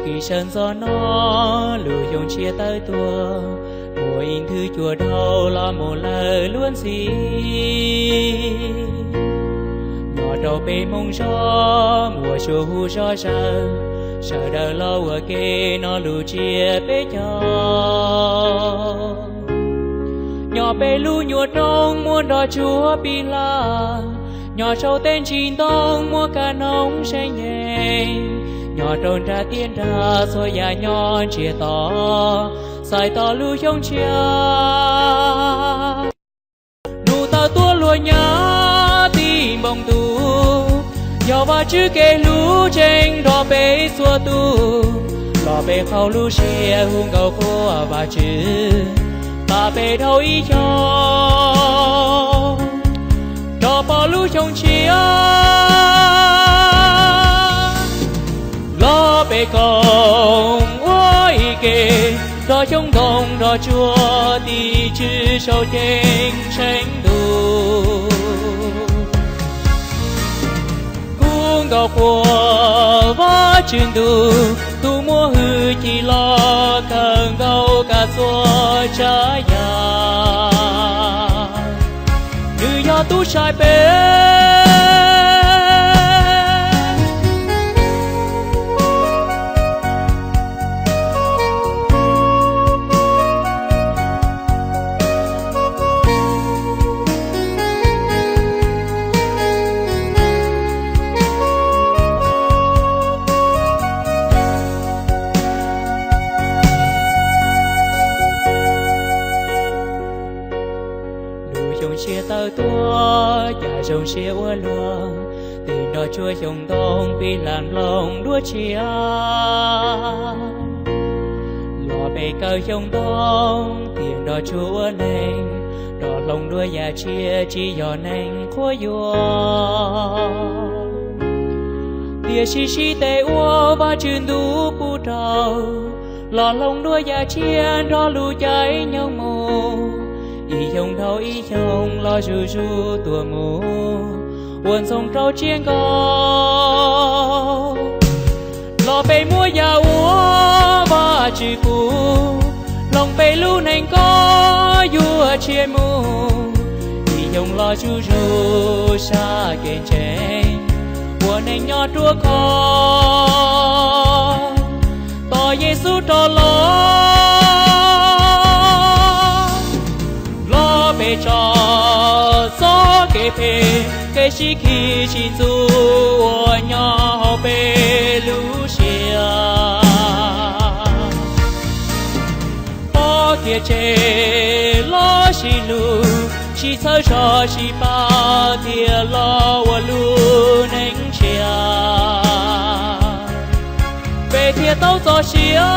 Txij sawv ntxov no lub xyoo tshiab tawm tuaj, muaj ib nthwv cua dhau los mus lawm luag ntxhi. Nyob rau peb hmoov zog muaj suab hu zog zawg, sawv daws los ua ke no lub tsiab peb cov. Nyob peb lub nyuam roob muaj nroj tsuag pib hla, nyob saum tej ntsis ntoo muaj kab noog seev nyeeg, nyob rau nrag tiaj nrag txhua yam nyob ntsiag to, txais tos lub xyoo tshiab. Nub tawm tuaj luag nyab tim npoo ntuj, yog Vajtswv kev hlub tseem nrog peb txhua tus, los peb qhau lub siab hu nkaus quaj Vajtswv, pab peb dhau ib xyoos rov pom lub xyoo tshiab. Los peb koom ua ib ke, nrog xyoob ntoo nroj tsuag tiv tswv saum ceeb tsheej ntuj. Hu nkaus quaj Vajtswv ntuj, tus muaj hwj chim los kawg nkaus kab txhua tsav yam, nws yog tub saib peb. Lub xyoo tshiab tawm tuaj cas zoo siab ua luaj, tej nroj tsuag xyoob ntoo pib hla nplooj dua tshiab. Los peb kawm xyoob ntoo thiab nroj tsuag ua neeg, nrog hloov dua yam tshiab tsis yog neeg qhuab yuam. Tiam sis siv tes ua Vajtswv ntuj pub rau, los hloov dua yam tshiab nrog lub caij nyoog mus, ib xyoo dhau ib xyoo los zuj zus tuaj mus, ua ntxoog rau tsiaj nkauj. Los peb muab yam uas Vajtswv pub, hloov peb lub neej kom yuav tshiab mus, ib xyoo los zuj zus sab kev ntseeg, ua neej nyob ruaj khov tos Yexus rov los. Los peb tso txoj kev phem, kev sib khi sib ntxub uas nyob hauv peb lub siab, pov kiag tseg los sib hlub, sib txhawb zog sib pab thiab los ua lub neej tshiab, peb thiaj tau txoj sia